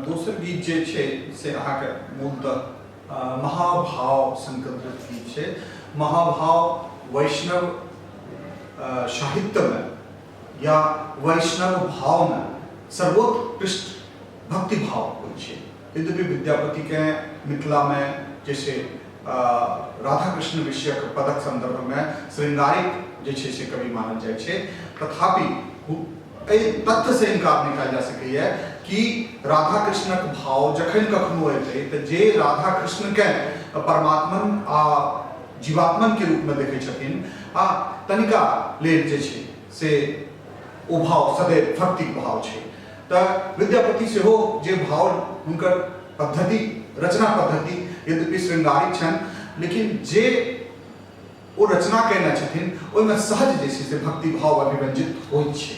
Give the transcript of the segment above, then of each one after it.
दोसर गीत जे छै से अहाँके मूलतः महाभाव संकलित गीत छै। महाभाव वैष्णव साहित्यमे या वैष्णव भावमे सर्वोत्कृष्ट भक्ति भाव होइ छै। यद्यपि विद्यापतिके मिथिलामे जैसे राधा कृष्ण विषयक पदक सन्दर्भमे श्रृंगारिक जे छै से कवि मानल जाइ छै, तथापि एहि तथ्यसँ इनकार नहि कयल जा सकैए कि राधा कृष्णक भाव जखन कखनो एतै तऽ जे राधा कृष्णके परमात्मन आ जीवात्मनके रूपमे देखै छथिन आ तनिका लेल जे छै से ओ भाव सदैव भक्तिक भाव छै। तऽ विद्यापति सेहो जे भाव हुनकर पद्धति रचना पद्धति यद्यपि श्रृंगारिक छनि, लेकिन जे ओ रचना कयने छथिन ओहिमे सहज जे छै से भक्ति भाव अभिव्यंजित होइत छै।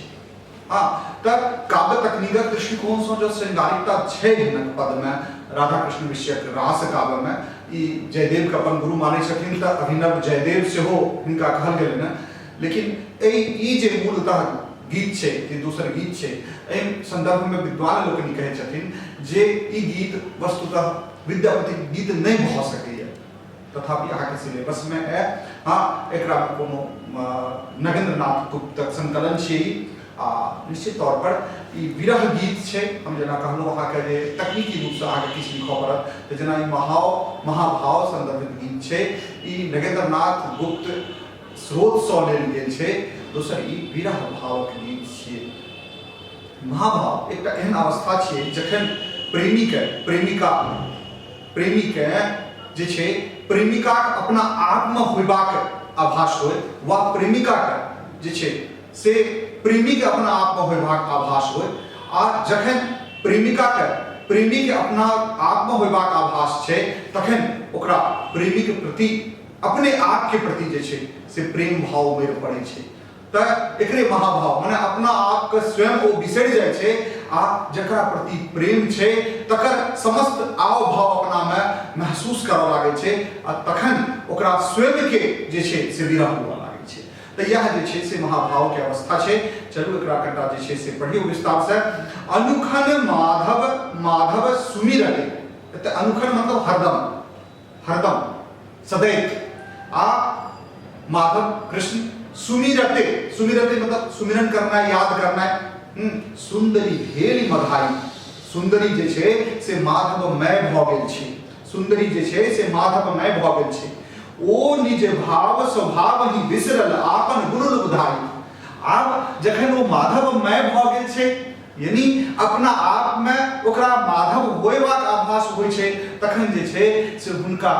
हँ, तऽ काव्य तकनीकक दृष्टिकोणसँ जँ श्रृंगारिकता छै हिनक पदमे, राधा कृष्ण विषयक रास काव्यमे, ई जयदेवके अपन गुरु मानै छथिन तऽ अभिनव जयदेव सेहो हिनका कहल गेलनि हँ। लेकिन एहि ई जे मूलतः गीत छै, जे दोसर गीत छै, एहि सन्दर्भमे विद्वान लोकनि कहै छथिन जे ई गीत वस्तुतः विद्यापतिक गीत नहि भऽ सकैए, तथापि अहाँके सिलेबसमे है। हँ, एकरामे कोनो नगेंद्रनाथ गुप्तक संकलन छियै ई, आ निश्चित तौर पर ई विरह गीत छै। हम जेना कहलहुँ अहाँके जे तकनीकी रूपसँ अहाँके किछु लिखऽ पड़त, तऽ जेना ई महाभाव सन्दर्भित गीत छै, ई नगेंद्रनाथ गुप्त स्रोतसँ लेल गेल छै। दोसर ई विरह भावक गीत छियै। महाभाव एकटा एहन अवस्था छियै जखन प्रेमीके प्रेमिका प्रेमीके जे छै प्रेमिकाक अपना आपमे होयबाक आभास होय वा प्रेमिकाके जे छै से प्रेमीके अपना आपमे होयबाक आभास होय, आ जखन प्रेमिकाके प्रेमीके अपना आपमे होयबाक आभास छै तखन ओकरा प्रेमीके प्रति अपने आपके प्रति जे छै से प्रेम भाव उमड़ि पड़ै छै। तऽ एकरे महाभाव माने अपना आपके स्वयं ओ बिसरि जाइ छै आ जकरा प्रति प्रेम छै तकर समस्त आव भाव अपनामे महसूस करऽ लागै छै आ तखन ओकरा स्वयंके जे छै से विरह हुअ लागै छै। तऽ इएह जे छै से महाभावके अवस्था छै। चलू एकरा कनिटा जे छै से पढ़ियौ विस्तारसँ। अनुखन माधव माधव सुमिरते, तऽ अनुखन मतलब हरदम, हरदम सदैत, आ माधव कृष्ण सुमिरते, सुमिरते मतलब सुमिरन करना, याद करना। सुंदरी भेल मधाई, सुंदरी जे छै से माधवमय भऽ गेल छै, सुंदरी जे छै से माधवमय भऽ गेल छै। ओ निज भाव स्वभाव ही बिसरल आपन गुण लुबधाई। आब जखन ओ माधवमय भऽ गेल छै, यानी अपना आपमे ओकरा माधव होयबाक आभास होइ छै, तखन जे छै से हुनका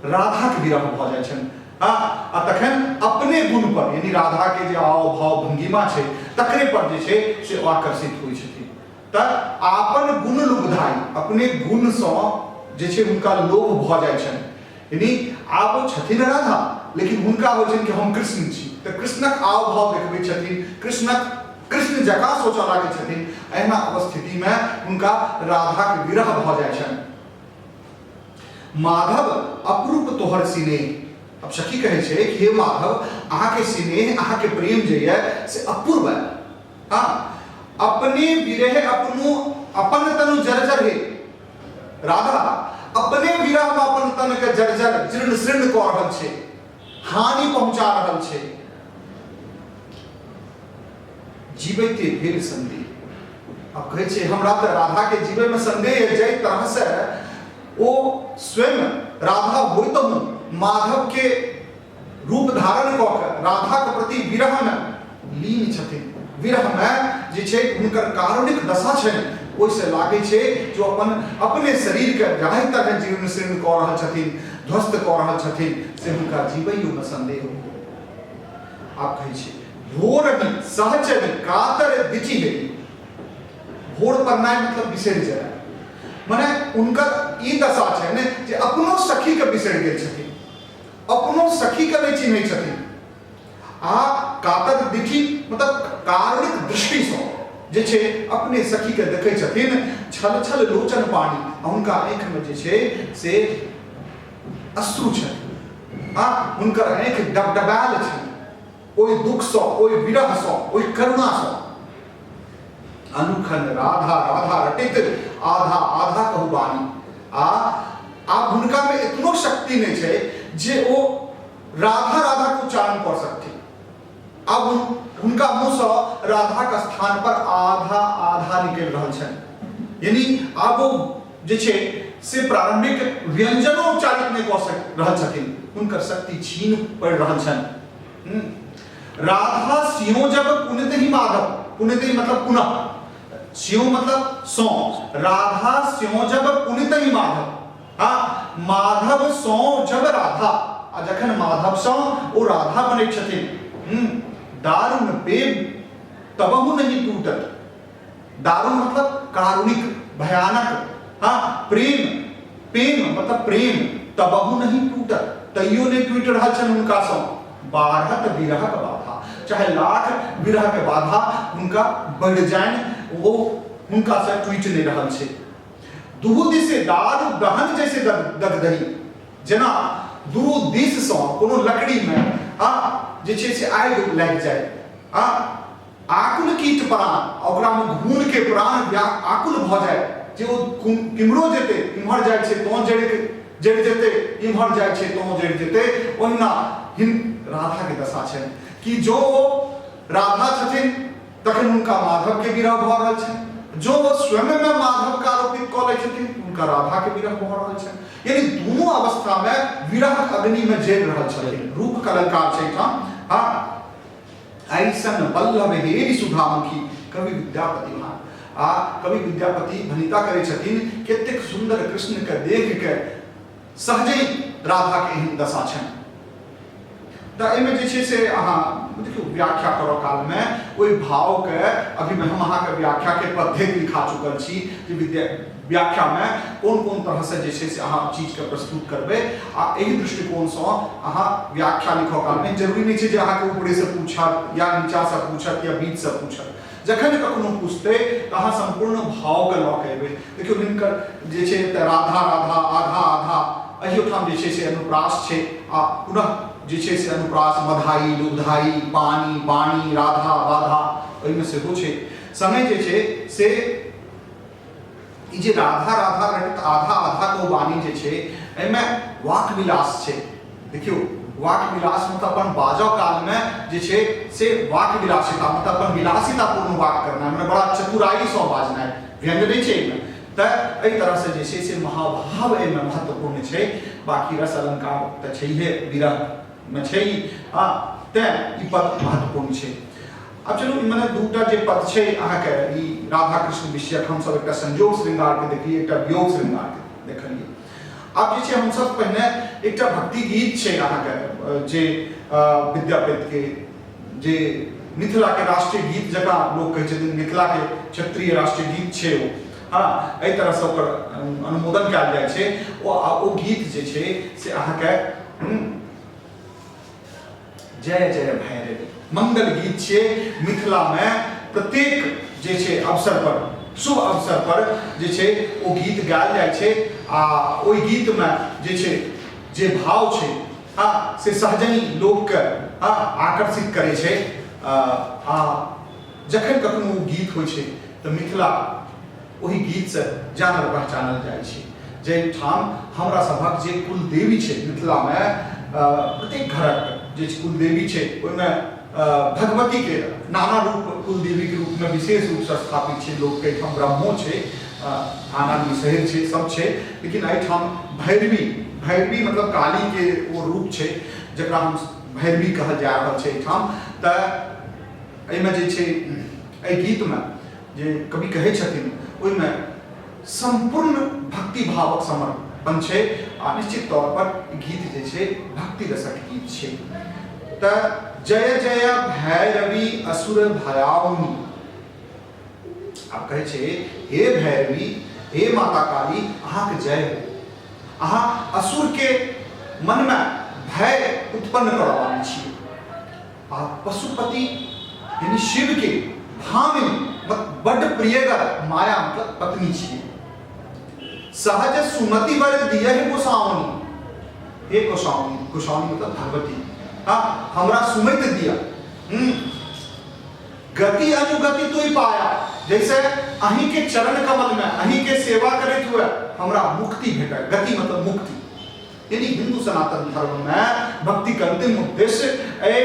राधाके विरह भऽ जाइ छनि। हँ, आ तखन अपने गुण पर यानी राधाके जे आव भाव भंगिमा छै तकरे पर जे छै से ओ आकर्षित होइ छथिन। तऽ आपन गुण लुबधाई, अपने गुणसँ जे छै हुनका लोभ भऽ जाइ छनि। यानी आब ओ छथिन राधा, लेकिन हुनका होइ छनि कि हम कृष्ण छी, तऽ कृष्णक आव भाव देखबै छथिन, कृष्णक कृष्ण जकाँ सोचऽ लागै छथिन। एहना अवस्थितिमे हुनका राधाके विरह भऽ जाइ छनि। माधव अपरूप तोहर सिनेह, अब सखी कहै छै कि हे माधव, अहाँके सिनेह अहाँके प्रेम जे यऽ से अपूर्व है। हाँ, अपने विरह अपनो अपन तनु जर्जर हे राधा, अपने विरह में अपन तन के जर्जर जीर्ण शीर्ण कऽ रहल छै, हानि पहुंचा रहल छै। जीवैते भेल संदेह, अब कहै छै हमरा तऽ राधा के जीवे में संदेह है, जाहि तरह से ओ स्वयं राधा होइतहुँ माधव के रूप धारण कऽ के राधा के प्रति विरह में लीन छथिन, विरह में जे छै हुनकर कारुणिक दशा छनि, ओहिसँ लागै छै जो अपन अपने शरीरके जाहि तरह जीर्ण शीर्ण कऽ रहल छथिन, ध्वस्त कऽ रहल छथिन, से हुनका जीवैयोमे संदेह हो। आब कहै छै भोर ही सहचरी कातर दिचि हे, भोर पड़नाइ मतलब बिसरि जेनाइ, मने हुनकर ई दशा छै ने जे अपनो सखीके बिसरि गेल छथिन, अपनो सखीके नहि चिन्है छथिन। आ कातर दिखी मतलब कारुणिक दृष्टिसँ जे छै अपने सखीके देखै छथिन, छल छल लोचन पानी, आ हुनका आँखिमे जे छै से अश्रु छनि, आ हुनकर आँखि डबडबायल छनि ओहि दुःखसँ, ओहि विरहसँ, ओहि करुणासँ। अनुखन राधा राधा रटित आधा आधा कहू बानी। आ आब हुनकामे एतनो शक्ति नहि छै जे ओ राधा राधा के उच्चारण कऽ सकथिन। आब हुनका मुँहसँ राधाक स्थान पर आधा आधा निकलि रहल छनि, यानी आब ओ जे छै से प्रारंभिक व्यंजनो उच्चारित नहि कऽ सक रहल छथिन, हुनकर शक्ति छीन पड़ि रहल छनि। राधा सियो जब पुनित ही माधव, पुनित ही मतलब पुनः, सियो मतलब सो, राधा सियो जब पुनित ही माधव, हाँ माधव सो जब राधा, आ जखन माधव सो ओ राधा बनै छथिन, दारुण प्रेम तबहु नहीं टूटत, दारुण मतलब कारुणिक भयानक, हाँ प्रेम, प्रेम मतलब प्रेम, तबहु नहीं टूटत, तैयो नहीं टूटि रहल छनि हुनका सँ, बाढ़त विरहक बाधा, चाहे लाख विरह के बाधा हुनका बढ़ि जानि वो हुनका से टूटि नहीं रहल छै। दुहू दिस दारू दहन जैसे दगदही, जेना दू दिस सँ कोनो लकड़ी में आ जे छै से आगि लागि जाय, आ आकुल कीट प्राण, ओकरा में घून के प्राण आकुल भऽ जाय जे ओ किम्हरो जेतै, इम्हर जाइ छै तों जरि जरि जेतै, इम्हर जाइ छै तों जरि जेतै, ओहिना हिन राधा के दशा छनि कि जो ओ राधा छथिन तखन हुनका माधव के विरह भऽ रहल छनि, जो ओ स्वयं में माधव के आरोपित कऽ लै छथिन हुनका राधा के विरह भऽ रहल छनि, यानी दुनू अवस्था में विरह अग्नि में जरि रहल छथिन। रूप के अलंकार छै एहिठाम। हाँ ऐसन बल्लभ हेरि सुधामुखी कवि विद्यापति भान, आ कवि विद्यापति भनिता करै छथिन कतेक सुंदर कृष्ण के देख के सहजे राधा के एहन दशा छनि। तऽ एहिमे जे छै से अहाँ देखियौ व्याख्या करऽ कालमे ओहि भावके अभी हम अहाँके व्याख्याके पद्धति लिखा चुकल छी जे विद्या व्याख्यामे कोन कोन तरहसँ जे छै से अहाँ चीजके प्रस्तुत करबै, आ एहि दृष्टिकोणसँ अहाँ व्याख्या लिखऽ कालमे जरूरी नहि छै जे अहाँके ऊपरेसँ पूछत या नीचाँसँ पूछत या बीचसँ पूछत, जखन कखनो पूछतै तऽ अहाँ सम्पूर्ण भावके लऽ के एबै। देखियौ हिनकर जे छै तऽ राधा राधा आधा आधा एहिठाम जे छै से अनुप्रास छै, आ पुनः जे छै से अनुप्रास मधाई लुब्धाई पानी बाणी राधा बाधा ओहिमे सेहो छै। समय जे छै से ई जे राधा राधा रटत आधा आधा को वाणी जे छै एहिमे वाक विलास छै। देखियौ वाक विलास मतलब अपन बाजऽ कालमे जे छै से वाक विलासिता मतलब अपन विलासितापूर्ण वाक करनाइ, मने बड़ा चतुराइसँ बाजनाइ, व्यंग्य नहि छै एहिमे। तऽ एहि तरहसँ जे छै से महाभाव एहिमे महत्वपूर्ण छै। बाकी रस अलंकार तऽ छैहे, विरहमे छै, हँ तेँ ई पद महत्वपूर्ण छै। आब चलू ई मने दूटा जे पद छै अहाँके ई राधा कृष्ण विषयक, हमसब एकटा संयोग श्रृंगारके देखलियै, एकटा वियोग श्रृंगारके देखलियै। आब जे छै हमसब पहिने एकटा भक्ति गीत छै अहाँके जे विद्यापतिके जे मिथिलाके राष्ट्रीय गीत जकाँ लोक कहै छथिन, मिथिलाके क्षेत्रीय राष्ट्रीय गीत छै ओ, हँ एहि तरहसँ ओकर अनुमोदन कयल जाइ छै। ओ गीत जे छै से अहाँके जय जय भैरवी मंगल गीत छियै। मिथिलामे प्रत्येक जे छै अवसर पर, शुभ अवसर पर जे छै ओ गीत गायल जाइ छै, आ ओहि गीतमे जे छै जे भाव छै हँ से सहजहि लोकके हँ आकर्षित करै छै। आ जखन कखनो ओ गीत होइ छै तऽ मिथिला ओहि गीतसँ जानल पहचानल जाइ छै। जाहिठाम हमरा सभक जे कुलदेवी छै मिथिलामे प्रत्येक घरक जे कुलदेवी छै ओहिमे भगवतीके नाना रूप कुलदेवीके रूपमे विशेष रूपसँ स्थापित छै। लोकके एहिठाम ब्रह्मो छै, आन आन विषहरि छै, सब छै, लेकिन एहिठाम भैरवी, भैरवी मतलब कालीके ओ रूप छै जकरा हम भैरवी कहल जा रहल छै एहिठाम। तऽ एहिमे जे छै एहि गीतमे जे कवि कहै छथिन ओहिमे सम्पूर्ण भक्ति भावक समर्पण छै, आ निश्चित तौर पर ई गीत जे छै भक्ति रसक गीत छै। तऽ जय जय भैरवी असुर भयाउनी, आब कहै छै हे भैरवी, हे माता काली, अहाँके जय हो, अहाँ असुर के मनमे भय उत्पन्न करऽ वाली छी, आ पशुपति यानी शिव के भामिनी मतलब बड्ड प्रियगर माया मतलब पत्नी छी। सहज सुमति वर दिय गोसाउनी, हे गोसाउनी, गोसाउनी मतलब भगवती, हाँ हमरा सुमति दिया, गति अनुगति तुई पाया, जैसे अहीं के चरण कमल में अहीं के सेवा करैत हुए हमरा मुक्ति भेटय। गति मतलब मुक्ति। यानी हिंदू सनातन धर्म में भक्ति के अंतिम उद्देश्य एहि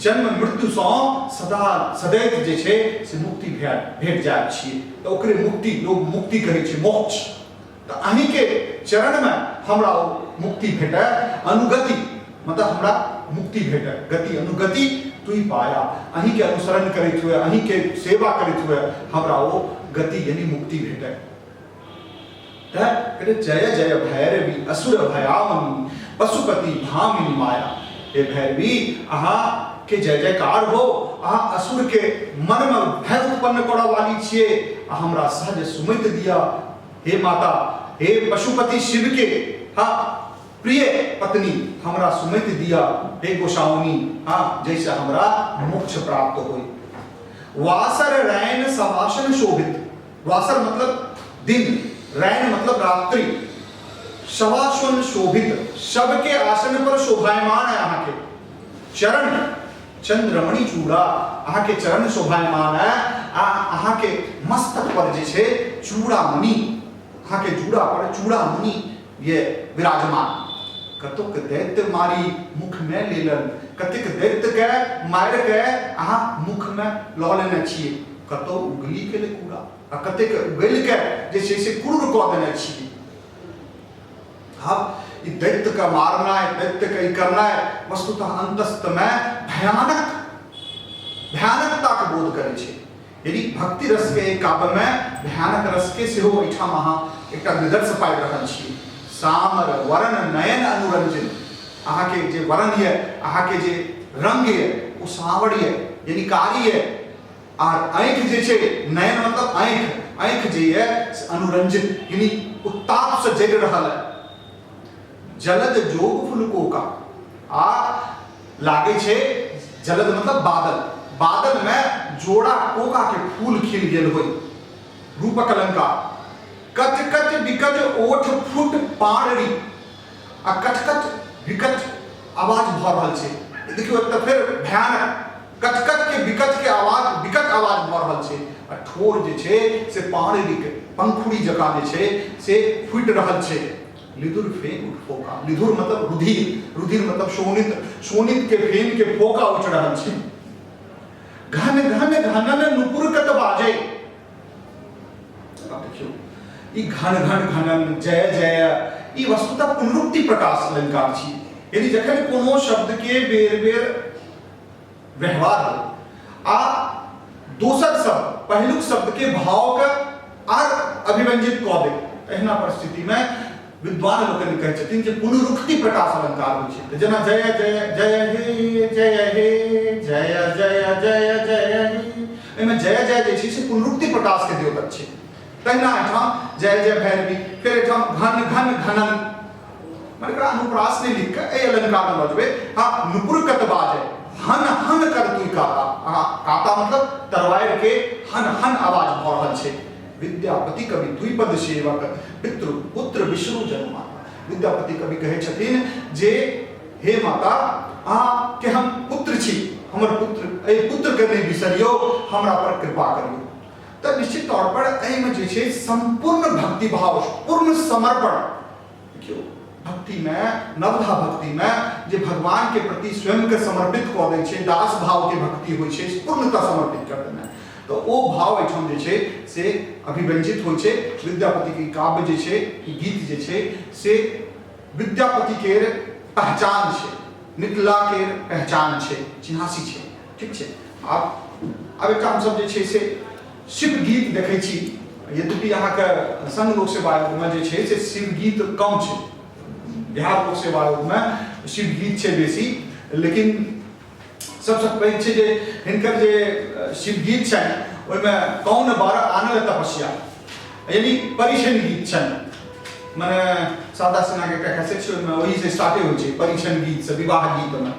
जन्म मृत्यु सँ सदा सदैत जे छै से मुक्ति भेट भेट जायब छियै। तऽ ओकरे मुक्ति लोग मुक्ति कहै छै, मोक्ष। तऽ अहीं के चरण में हमरा ओ मुक्ति भेटय, अनुगति मतलब हमरा मुक्ति भेटय, गति अनुगति तुई पाया, अहीं के अनुसरण करैत हुए अहीं के सेवा करैत हुए हमरा ओ गति यानी मुक्ति भेटय। तऽ जय जय भैरवी असुर भयावनी पशुपति भामिनी माया। हे भैरवी, अहाँ के जय जयकार हो, अहाँ असुर के मन में भय उत्पन्न करऽ वाली छियै, आ हमरा सहज सुमति दिया। हे माता, हे पशुपति शिव के हाँ प्रिय पत्नी, हमरा सुमति दिया। हे गोसाउनी, हाँ जैसे हमरा मोक्ष प्राप्त होई। वासर रैन सवासन शोभित, वासर मतलब दिन, रैन मतलब रात्रि, शवासन शोभित, सबके आसन पर शोभायमान है अहाँ के चरण, चंद्रमणि चूड़ा अहाँ के चरण शोभायमान है, आ अहाँ के मस्तक पर जे छै चूड़ामणि, अहाँ के जूड़ा पर चूड़ामणि ये विराजमान। कतोक दैत्य मारी मुख में लेलन, कतेक दैत्य के मारि के अहाँ मुख में लऽ लेने छियै। कतौ उगली के कूड़ा, आ कतेक उगलि के जे छै से क्रूर कऽ देने छियै। आब ई दैत्य के मारनाइ, दैत्य के ई करनाइ वस्तुतः अंतस्थ में भयानक भयानकता के बोध करै छै। यदि भक्ति रस के काव्य में भयानक रस के सेहो एहिठाम अहाँ एकटा निदर्श पाबि रहल छी। सामर वरण नयन अनुरंजन, अहाँके जे वरण यऽ, अहाँके जे रंग यऽ ओ सावर यऽ यानी कारी यऽ, आर आँखि जे छै, नयन मतलब आँखि, आँखि जे यऽ से अनुरंजित यानी उत्ताप से जरि रहल है। जलद जोग फुल कोका, आ लागे छै जलद मतलब बादल, बादल में जोड़ा कोका के फूल खिल गेल होई। रूपक अलंकार। कच कच विकट ओठ फुट पारड़ी, आ कच कच विकट आवाज भऽ रहल छै। देखियौ एतऽ फेर भयानक कच कच के विकट के आवाज, विकट आवाज भऽ रहल छै, आ ठोर जे छै से पारड़ी के पंखुड़ी जकाँ जे छै से फूटि रहल छै। लिधुर फेन उठ फोका, लिधुर मतलब रुधिर, रुधिर मतलब शोणित, शोणित के फेन के फोका उठ रहल छै। घन घन घनन नुपुर कत बाजे, अब देखियौ ई घन घन घनन जय जय, ई वस्तुतः पुनरुक्ति प्रकाश अलंकार छी। यदि जखन कोनो शब्द के बेर बेर व्यवहार हो आ दोसर शब्द पहिलुक शब्द के भाव के आर अभिव्यंजित कऽ दे, एहना परिस्थिति में विद्वान लोकनि कहै छथिन जे पुनरुक्ति प्रकाश अलंकार होइ छै। जेना जय जय जय हे जय हे जय जय जय जय हे, एहिमे जय जय जे छै से पुनरुक्ति प्रकाश के द्योतक छै। तहिना एहिठाम जय जय भैरवी, फेर एहिठाम घन घन घनन, माने एकरा अनुप्रास नहि लिख कऽ एहि अलंकार मे लऽ जेबै। हाँ, नुपुर कत बाजै हन हन कर तुई काता, हाँ काता मतलब तरवारि के हन हन आवाज भऽ रहल छै। विद्यापति कवि द्विपद सेवक पितृ पुत्र विष्णु जन्माता। विद्यापति कवि कहै छथिन जे हे माता, अहाँ के हम पुत्र छी, हमर पुत्र, एहि पुत्र के नहि बिसरियौ, हमरा पर कृपा करियौ। तऽ निश्चित तौर पर एहिमे जे छै संपूर्ण भक्ति भाव, पूर्ण समर्पण। देखियौ भक्ति में, नवधा भक्ति में जे भगवान के प्रति स्वयं के समर्पित कऽ दै छै, दास भाव के भक्ति होइ छै, पूर्णतः समर्पित कर देनाइ, तऽ ओ भाव एहिठाम जे छै से अभिव्यंजित होइ छै। विद्यापति के काव्य जे छै, ई गीत जे छै से विद्यापति के पहचान छै, मिथिला के पहचान छै, चिन्हासी छै। ठीक छै, आब एकटा हमसब जे छै से शिव गीत देखै छी। यद्यपि अहाँके संघ लोक सेवा आयोगमे जे छै से शिव गीत कम छै, बिहार लोक सेवा आयोगमे शिव गीत छै बेसी, लेकिन सबसँ पैघ छै जे हिनकर जे शिव गीत छनि ओहिमे कौन बर आनल तपस्या, यानी परिछन गीत छनि। मने शारदा सिन्हाके एकटा कैसेट छै, ओहिमे ओहिसँ स्टार्टे होइ छै परिछन गीतसँ, विवाह गीतमे।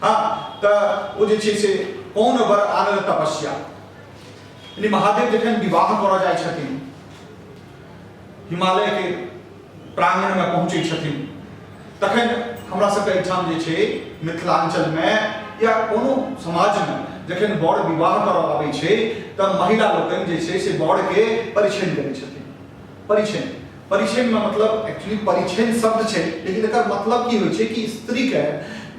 हँ, तऽ ओ जे छै से कौन बर आनल तपस्या, यानी महादेव जखन विवाह करऽ जाइ छथिन, हिमालय के प्रांगण में पहुँचै छथिन, तखन हमरा सबके एहिठाम जे छै मिथिलांचल में या कोनो समाज में जखन वर विवाह करऽ आबै छै तऽ महिला लोकनि जे छै से वरके परिछनि करै छथिन। परिछनि, परिछनिमे मतलब एक्चुअली परिछनि शब्द छै, लेकिन एकर मतलब की होइ छै कि स्त्रीके,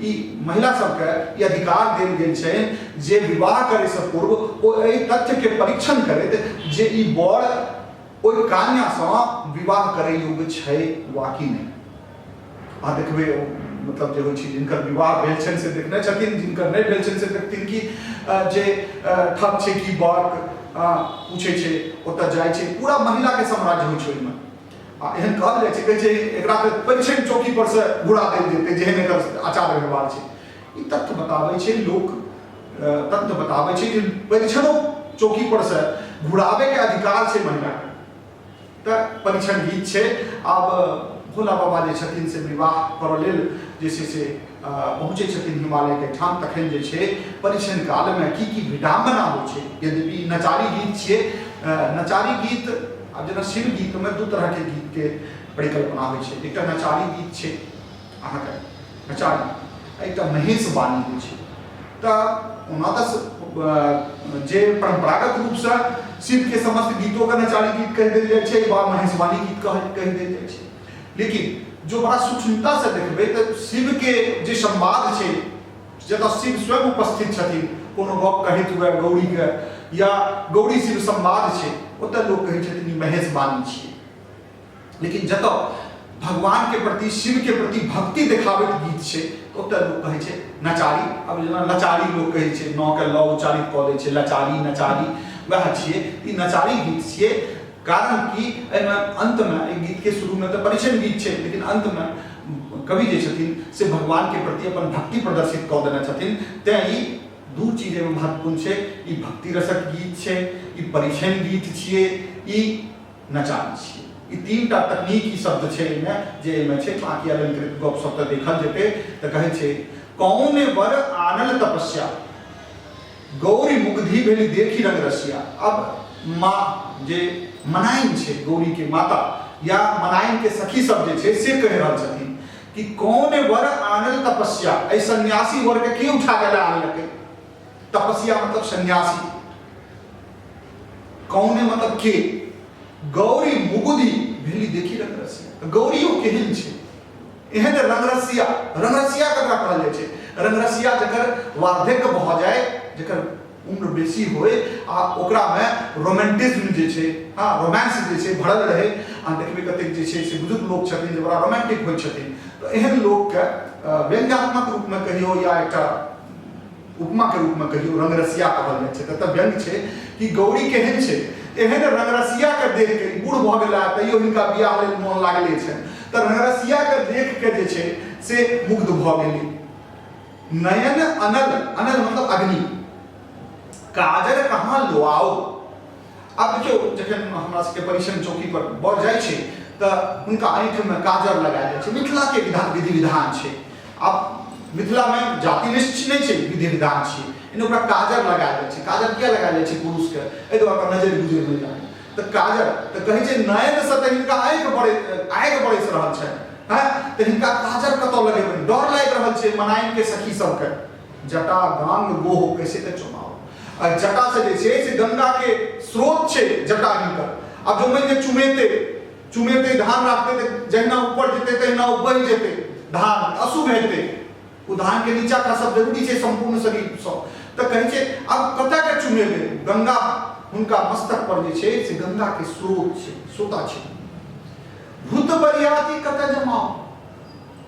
ई महिला सबके ई अधिकार देल गेल छनि जे विवाह करैसँ पूर्व ओ एहि तथ्यके परीक्षण करैत जे ई वर ओहि कन्यासँ विवाह करै योग्य छै वा कि नहि। अहाँ देखबै ओ मतलब जे होइ छै जिनकर विवाह भेल छनि से देखने छथिन, जिनकर नहि भेल छनि से देखथिन कि जे ठक छै कि बक पूछै छै, ओतऽ जाइ छै, पूरा महिलाके साम्राज्य होइ छै ओहिमे। आ एहन कहल जाइ छै, कहै छै एकरा तऽ परिछनि चौकी पर से घुरा देल जेतै जेहन एकर आचार व्यवहार छै। ई तथ्य बताबै छै, लोक तथ्य बताबै छै जे परिछनो चौकी पर से घुराबैके अधिकार छै महिलाके। तऽ परिछन गीत छै। आब भोला बाबा जे छथिन से विवाह करऽ लेल जे छै से पहुँचै छथिन हिमालयके ठाम, तखन जे छै परिछन कालमे की की विडम्बना होइ छै। यद्यपि नचारी गीत छियै, नचारी गीत आब जेना शिव गीतमे दू तरहके गीतके परिकल्पना होइ छै। एकटा नचारी गीत छै अहाँके नचारी, एकटा महेश वाणी होइ छै। तऽ ओना तऽ जे परम्परागत रूपसँ शिवके समस्त गीतोके नचारी गीत कहि देल जाइ छै वा महेशवाणी गीत कहि देल जाइ छै, लेकिन जो बड़ा सूक्ष्मतासँ देखबै तऽ शिवके जे संवाद छै, जतऽ शिव स्वयं उपस्थित छथिन कोनो गप कहैत हुए गौरीके, या गौरी शिव संवाद छै, ओतऽ लोक कहै छथिन ई महेशवाणी छियै। लेकिन जतऽ भगवान के प्रति, शिव के प्रति भक्ति देखाबैत गीत छै, ओतऽ लोक कहै छै नचारी। आब जेना लचारी लोक कहै छै, न के ल उच्चारित कऽ दै छै, लचारी नचारी वएह छियै। ई नचारी गीत छियै, कारण कि एहिमे अन्तमे, एहि गीतके शुरूमे तऽ परिछन गीत छै, लेकिन अन्तमे कवि जे छथिन से भगवान के प्रति अपन भक्ति प्रदर्शित कऽ देने छथिन। तेँ ई दू चीज एहिमे महत्वपूर्ण छै, ई भक्ति रसक गीत छै, ई परिछन गीत छियै, ई नचारी छियै। ई तीन टा तकनीकी शब्द छै एहिमे जे एहिमे छै। बाँकी अलंकृत गप सब तऽ देखल जेतै। तऽ कहै छै कौन वर आनल तपस्या, गौरी मुग्धि भेली देखी रंग रसिया। अब माँ जे मनाइन छै, गौरी के माता या मनाइन के सखी सब जे छै से कहि रहल छथिन कि कौन वर आनल तपस्या, एहि सन्यासी वर के के उठा के लए आनलकै। तपस्या मतलब सन्यासी, कौने मतलब के, गौरी मुगुदी भेली देखी रंग रसिया। गौरियो केहन छै, एहन रंगरसिया। रंगरसिया ककरा कहल जाइ छै? रंगरसिया जकर वार्धक्य भऽ जाय, जकर उम्र बेसी होय आ ओकरामे रोमांटिज्म जे छै, हँ रोमांस जे छै भरल रहै। अहाँ देखबै कतेक जे छै से बुजुर्ग लोक छथिन जे बड़ा रोमांटिक होइ छथिन, तऽ एहन लोकके व्यंग्यात्मक रूपमे कहियौ या एकटा उपमा के रूप में कहियो रंगरसिया कहल जाइ छै। तऽ व्यंग्य छै कि गौरी केहन छै, एहन रंगरसिया के देख के बूढ़ भऽ गेला तैयो हिनका बियाह लेल मोन लागले छै, तऽ रंगरसिया के देख के जे छै से मुग्ध भऽ गेली। नयन अनल, अनल मतलब अग्नि, काजर कहाँ लोआओ। आब देखियौ जखन हमरा सबके परिछन चौकी पर बर जाइ छै तऽ हुनका आँखिमे काजर लगायल जाइ छै। मिथिलाके विधान विधि विधान छै। आब मिथिलामे जाति निश्चित नहि छै, विधि विधान छियै। एने ओकरा काजर लगायल जाइ छै। काजर किया लगायल जाइ छै पुरुषके? एहि दुआरे ओकरा नजरि गुजरि नहि लागै। तऽ काजर तऽ कहै छै नयनसँ तऽ हिनका आँखि बड़े आगि बरसि रहल छनि, हँ तऽ हिनका काजर कतऽ लगेबनि, डर लागि रहल छै मनाइनके सखी सबके। जटा गांग गोह कैसे के चुनाव, आ जटा से जे छै से गंगा के स्रोत छै जटा हिनकर। आब जो मानि चुमेते चुमेते धान राखते तऽ जहिना ऊपर जेतै तहिना ओ बहि जेतै धान, अशुभ हेतै। ओ धान के नीचा खसब जरूरी छै सम्पूर्ण शरीरसँ। तऽ कहै छै आब कतऽ के चुमेबै, गंगा हुनका मस्तक पर जे छै से गंगा के स्रोत छै, सोता छै। भूत बरियाती कतऽ जमाओ,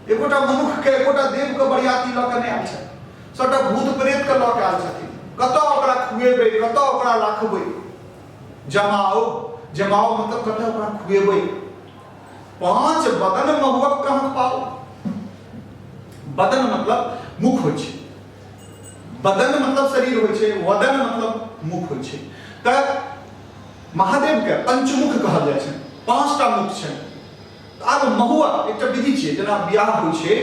एकोटा मनुक्खके एकोटा देवके बरियाती लऽ कऽ नहि आयल छथिन, सबटा भूत प्रेतके लऽ कऽ आयल छथिन। कतऽ ओकरा खुएबै, कतऽ ओकरा राखबै? जमाओ, जमाओ मतलब कतऽ ओकरा खुएबै? पांच बदन महुअक कहाँ पाओ। बदन मतलब मुख होइ छै, बदन मतलब शरीर होइ छै, वदन मतलब मुख होइ छै। तऽ महादेवके पंचमुख कहल जाइ छै, पांचटा मुख छै। आब महुआ एकटा विधि छियै, जेना बियाह होइ छै,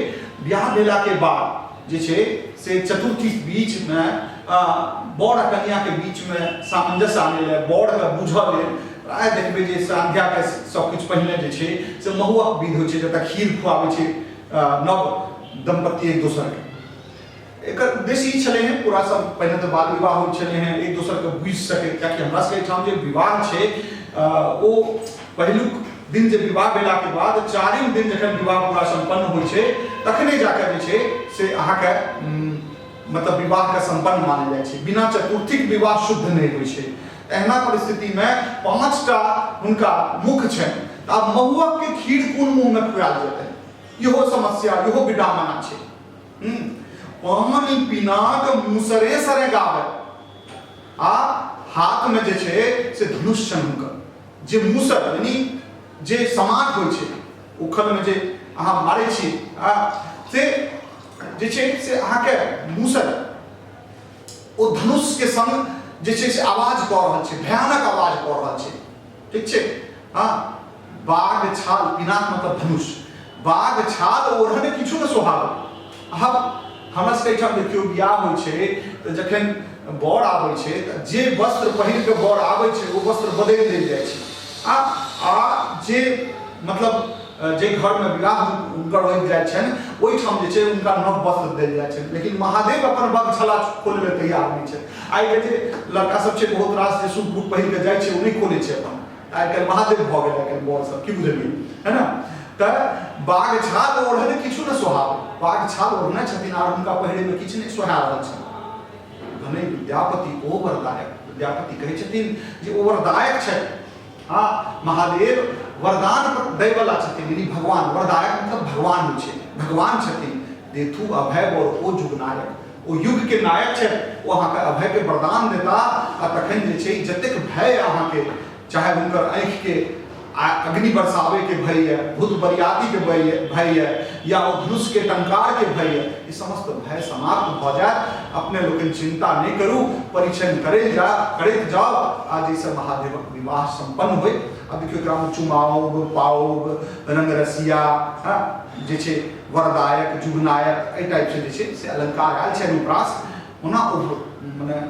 बियाह भेलाके बाद जे छै से चतुर्थी बीचमे बर आ कनियाके बीचमे सामंजस्य आनै लए, बरके बुझऽ लेल आइ देखबै जे संध्याके सब किछु पहिने जे छै से महुआके विध होइ छै, जतऽ खीर खुआबै छै नव दम्पति एक दोसरके। एकर उद्देश्य ई छलै हेँ, पूरा सब पहिने तऽ बाल विवाह होइ छलै हेँ, एक दोसरके बुझि सकै, कियाकि हमरा सबके एहिठाम जे विवाह छै ओ पहिलुक दिन जे विवाह भेलाके बाद चारिम दिन जखन विवाह पूरा सम्पन्न होइ छै तखने जाकऽ जे छै से अहाँके मतलब विवाहके सम्पन्न मानल जाइ छै। बिना चतुर्थीक विवाह शुद्ध नहि होइ छै। एहना परिस्थितिमे 5टा हुनका मुख छनि, तऽ आब महुआके खीर कोन मुँहमे खुआयल जेतै, इहो समस्या, इहो विडम्बना छै। पानि पिनाक मुसरे सरे गावे, आ हाथमे जे छै से धनुष छनि हुनकर, जे मुसर यानी जे समाट होइ छै उखलमे जे अहाँ मारै छी, आ से जे छै से अहाँके मुसर ओ धनुषके संग जे छै से आवाज कऽ रहल छै, भयानक आवाज कऽ रहल छै। ठीक छै। हँ, बाघ छाल, पिनाक मतलब धनुष, बाघ छाल ओढ़ने किछु ने सोहावे। आब हमरा सबके एहिठाम देखियौ बियाह होइ छै तऽ जखन बर आबै छै तऽ जे वस्त्र पहिर कऽ बर आबै छै ओ वस्त्र बदलि देल जाइ छै। आ आ जे मतलब जे घरमे विवाह हुनकर होइत जाइ छनि ओहिठाम जे छै हुनका नव वस्त्र देल जाइ छनि, लेकिन महादेव अपन बगछला खोलै लए तैयार नहि छथि। आइ काल्हि जे लड़का सब छै बहुत रास जे सूट बूट पहिर कऽ जाइ छै ओ नहि खोलै छै अपन, आइ काल्हि महादेव भऽ गेल आइ काल्हि बर सब, की बुझलियै, है ने। तऽ बाघ छाल ओढ़ने किछु ने सोहावे, बाघ छाल ओढ़ने छथिन आर हुनका पहिरैमे किछु नहि सोहा रहल छनि। भने विद्यापति ओ वरदायक, विद्यापति कहै छथिन जे ओ वरदायक छथि। हाँ, महादेव वरदान दैवला छथिन, यानी भगवान, वरदायक मतलब भगवान होइ छै, भगवान छथिन। देथु अभय वर ओ जुगनायक, ओ युग के नायक छथि, ओ अहाँके अभय के वरदान देता। आ तखन जे छै जतेक भय अहाँके, चाहे हुनकर आँखि के अग्नि बरसावे के भय यऽ, भूत बरियाती के भय यऽ, या ओ धनुष के टंकार के भय यऽ, ई समस्त भय समाप्त भऽ जायत। अपने लोकनि चिंता नहि करू, परिछन करैत जाउ आ जाहिसँ महादेवक विवाह सम्पन्न होय। आब देखियौ एकरामे चुमाओब पाओब रंगरसिया, हँ, जे छै वरदायक जुगनायक, एहि टाइपसँ जे छै से अलंकार आयल छै अनुप्रास। ओना ओ मने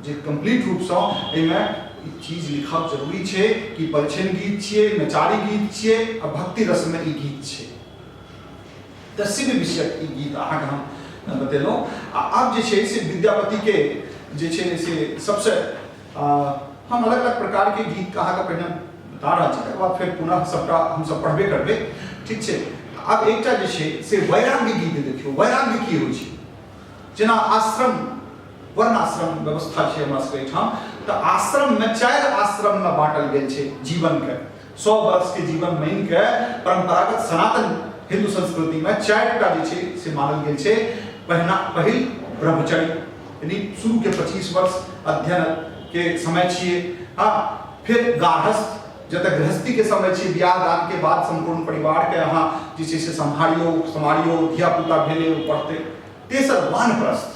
जे कम्प्लीट रूपसँ एहिमे ई चीज लिखब जरूरी छै कि परिछन गीत छियै, नचारी गीत छियै आ भक्ति रसमे ई गीत छै। तऽ शिव विषयक ई गीत अहाँके हम बतेलहुँ। आ आब जे छै से विद्यापतिके जे छै से सबसँ हम अलग अलग प्रकारके गीत अहाँके पहिने बता रहल छी, तकर बाद फेर पुनः सबटा हमसब पढ़बे करबै, ठीक छै। आब एकटा जे छै से वैराग्य गीत देखियौ। वैराग्य की होइ छै? जेना आश्रम, वर्णाश्रम व्यवस्था छै हमरा सबके एहिठाम, तऽ आश्रममे 4 आश्रममे बाँटल गेल छै जीवनके। 100 वर्षके जीवन मानिके परम्परागत सनातन हिन्दू संस्कृतिमे 4टा जे छै से मानल गेल छै। पहिल ब्रह्मचर्य, यानी शुरूके 25 वर्ष अध्ययन के समय छियै। हाँ, फिर गार्हस्थ, जतऽ गृहस्थी के समय छियै, बियाह दान के बाद सम्पूर्ण परिवार के अहाँ जे छै से सम्हारियौ सम्हारियौ, धिया पुता भेलै ओ पढ़तै। तेसर वानप्रस्थ।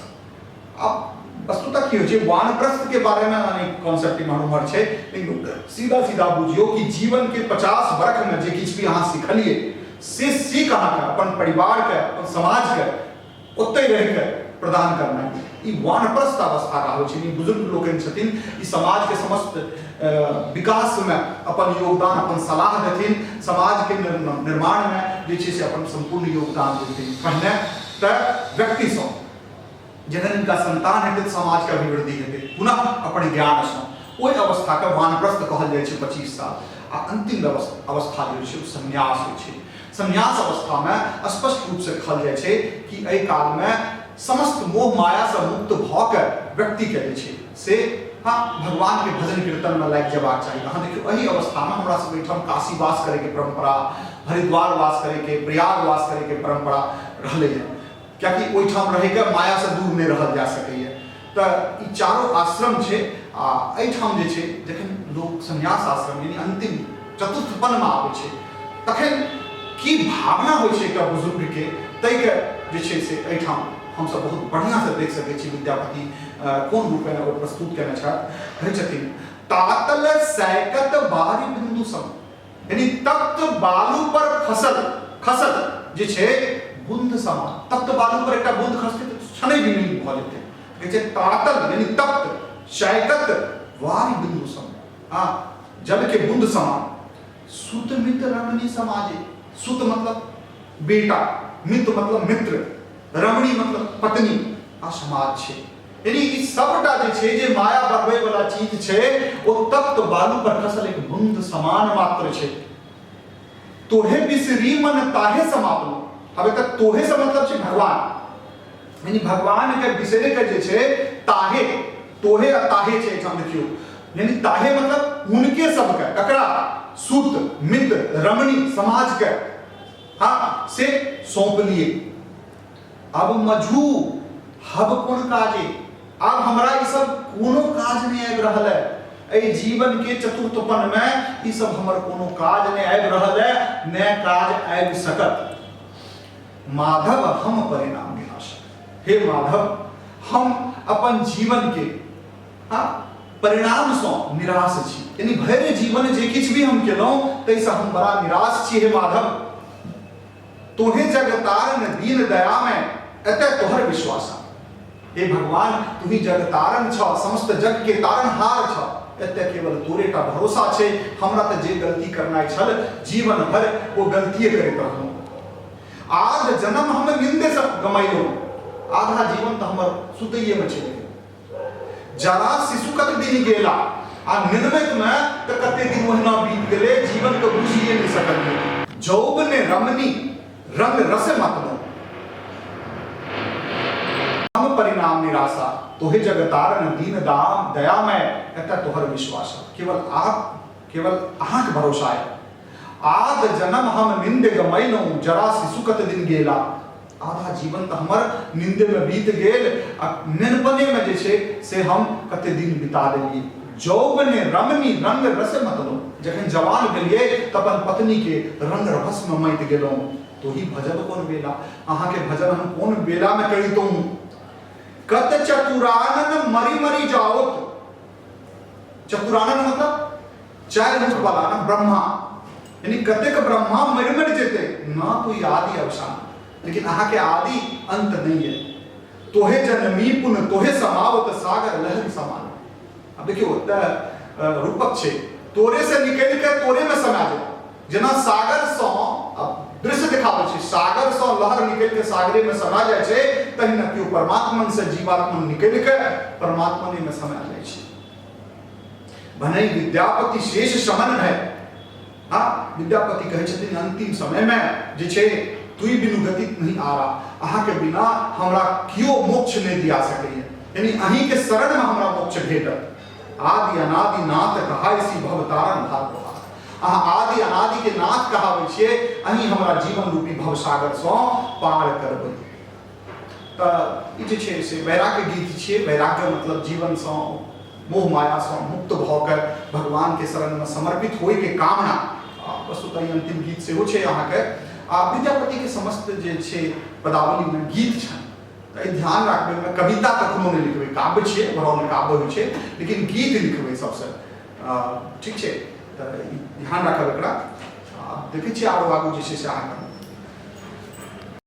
आब वस्तुतः की होइ छै वानप्रस्थ के बारे में अनेक कॉन्सेप्ट इम्हर उम्हर छै, लेकिन सीधा सीधा बुझियौ कि जीवन के 50 बरख में जे किछु भी अहाँ सिखलियै से सीख अहाँके अपन परिवार के, अपन समाज के ओतहि रहि कऽ प्रदान करनाइ, ई वानप्रस्थ अवस्था का होइ छै। ई बुजुर्ग लोकनि छथिन, ई समाजके समस्त विकासमे अपन योगदान, अपन सलाह देथिन, समाजके निर्माणमे जे छै से अपन सम्पूर्ण योगदान देथिन। पहिने तऽ व्यक्तिसँ जखन हिनका संतान हेतै तऽ समाजके अभिवृद्धि हेतै पुनः अपन ज्ञानसँ, ओहि अवस्थाके वानप्रस्थ कहल जाइ छै 25 साल। आ अन्तिम अवस्था जे होइ छै ओ संन्यास होइ छै। संन्यास अवस्थामे स्पष्ट रूपसँ कहल जाइ छै कि एहि कालमे समस्त मोह मायासँ मुक्त भऽ कऽ व्यक्तिके जे छै से हाँ भगवानके भजन कीर्तनमे लागि जेबाक चाही। अहाँ देखियौ एहि अवस्थामे हमरा सब एहिठाम काशी वास करैके परम्परा, हरिद्वार वास करैके, प्रयाग वास करैके परम्परा रहलैए, कियाकि ओहिठाम रहिके मायासँ दूर नहि रहल जा सकैए। तऽ ई चारो आश्रम छै। आ एहिठाम जे छै जखन लोक संन्यास आश्रम यानी अन्तिम चतुर्थपनमे आबै छै तखन की भावना होइ छै एकटा बुजुर्गके, ताहिके जे छै से एहिठाम हमसब बहुत बढ़िआँसँ देख सकै छी। विद्यापति कोन रूपेण ओ प्रस्तुत केने छथि। कहै छथिन तातल सैकत बारि बिन्दु सम, यानी तप्त बालू पर फसल खसल जे छै बुंद समान। तप्त बालू पर एकटा बुंद खसतै तऽ क्षणे विलीन भऽ जेतै। कहै छै तातल यानी तप्त सैकत वारि बिन्दु सम, हाँ जल के बुंद समान। सुत मित्र रमणी समाजे, सुत मतलब बेटा, मित्र मतलब मित्र, रमणी मतलब पत्नी, आ समाज छै। यानी ई सबटा जे छै जे माया बढ़बै वाला चीज छै, ओ तप्त बालू पर खसल एक बूंद समान मात्र छै। तोहे बिसरी मन ताहे समापनो। अब एतऽ तोहे से मतलब छै भगवान, यानी भगवान के बिसरे के जे छै ताहे, तोहे आ ताहे छै एहिठाम देखियौ, यानी ताहे मतलब हुनके सबके, ककरा? सुत मित्र रमणी समाज के, हाँ से सौंपलिए। अब मझू हब कोन काजे, आब हमरा ई सब कोनो काज नहि आबि रहल है, एहि जीवन के चतुर्थपन में ई सब हमर कोनो काज नहि आबि रहल है, ने काज आबि सकत। माधव हम परिणाम विनाश, हे माधव हम अपन जीवन के हाँ परिणाम सँ निराश छी, यानी भरि जीवन जे किछु भी हम केलहुँ ताहिसँ हम बड़ा निराश छी। हे माधव तोहे जगतारन दीन दया में एते तोहर विश्वास। हे भगवान तू ही जगतारन छ, समस्त जग के तारनहार छ, एते केवल तोरे टा भरोसा छै, हमरा तऽ जे गलती करनाइ छल जीवन भर ओ गलतिये करैत रहलहुँ। आध जन्म हम निंदे से गमैलहुँ, आधा जीवन तऽ हमर सुतैये में चलि गेल। जरा शिशु कत दिन गेला आ निनबैत में तऽ कते दिन ओहिना बीत गेलै, जीवन के बुझिए नहि सकलियै। जौब ने रमनी रंग रस मतनो, हम परिणाम निराशा, तोहे जगतारन दीन दाम दयामय, एतऽ तोहर विश्वास, केवल आप केवल अहाँके भरोसा है। आद जन्म हम निंद गमैलहुँ, जरा शिशु कत दिन गेला, आधा जीवन तऽ हमर निंदे में बीत गेल आ नेनपने में जे छै से हम कते दिन बिता देलियै। जौबने रमनी रंग रस मतलो, जखन जवान भेलियै तऽ अपन पत्नी के रंग रभस में मति गेलहुँ। तोही भजब कोन बेला, अहाँके भजन हम कोन बेला में करितहुँ। कत चतुरानन मरी मरी जाओत, चतुरानन मतलब चारि मुख वाला ना ब्रह्मा, यानी कतेक ब्रह्मा मरि मरि जेते ना तो आदि अवसान, लेकिन अहाँ के आदि अंत नहीं है। तोहे जनमी पुन तोहे समावत सागर लहर समान। अब देखियो ओतऽ रूपक छै, तोरे से निकलि के तोरे में समा जेतै, जेना सागर सँ अब दृश्य देखाबै छै, सागर सँ लहर निकलि के सागरे में समा जाइ छै, तहिना केओ परमात्मन से जीवात्मन निकलि के परमात्मने में समा जाइ छै। भने विद्यापति शेष शमन है, हाँ विद्यापति कहै छथिन अंतिम समय में जे छै तुई बिनु गति नहीं आ रहा, अहाँ के बिना हमरा केओ मोक्ष नहीं दिया सकैया, यानी अहीं के शरण में हमरा मोक्ष भेटत। आदि अनादि नाथ कहाय सी भव तारण भार बहार, अहाँ आदि अनादि के नाथ कहाबै छियै, अहीं हमरा जीवन रूपी भव सागर सँ पार करबै। तऽ ई जे छै से वैराग्य गीत छियै। वैराग्य मतलब जीवनसँ मोह मायासँ मुक्त भऽ कऽ भगवानके शरणमे समर्पित होइके कामना। वस्तुतः ई अन्तिम गीत सेहो छै अहाँके। आ विद्यापतिके समस्त जे छै पदावलीमे गीत छनि, तऽ ई ध्यान राखबै, ओहिमे कविता कखनो नहि लिखबै। काव्य छियै, ओवरऑल काव्य होइ छै, लेकिन गीत लिखबै सबसँ। ठीक छै, तऽ ई ध्यान राखब एकरा। देखै छियै आरो आगू जे छै से अहाँके।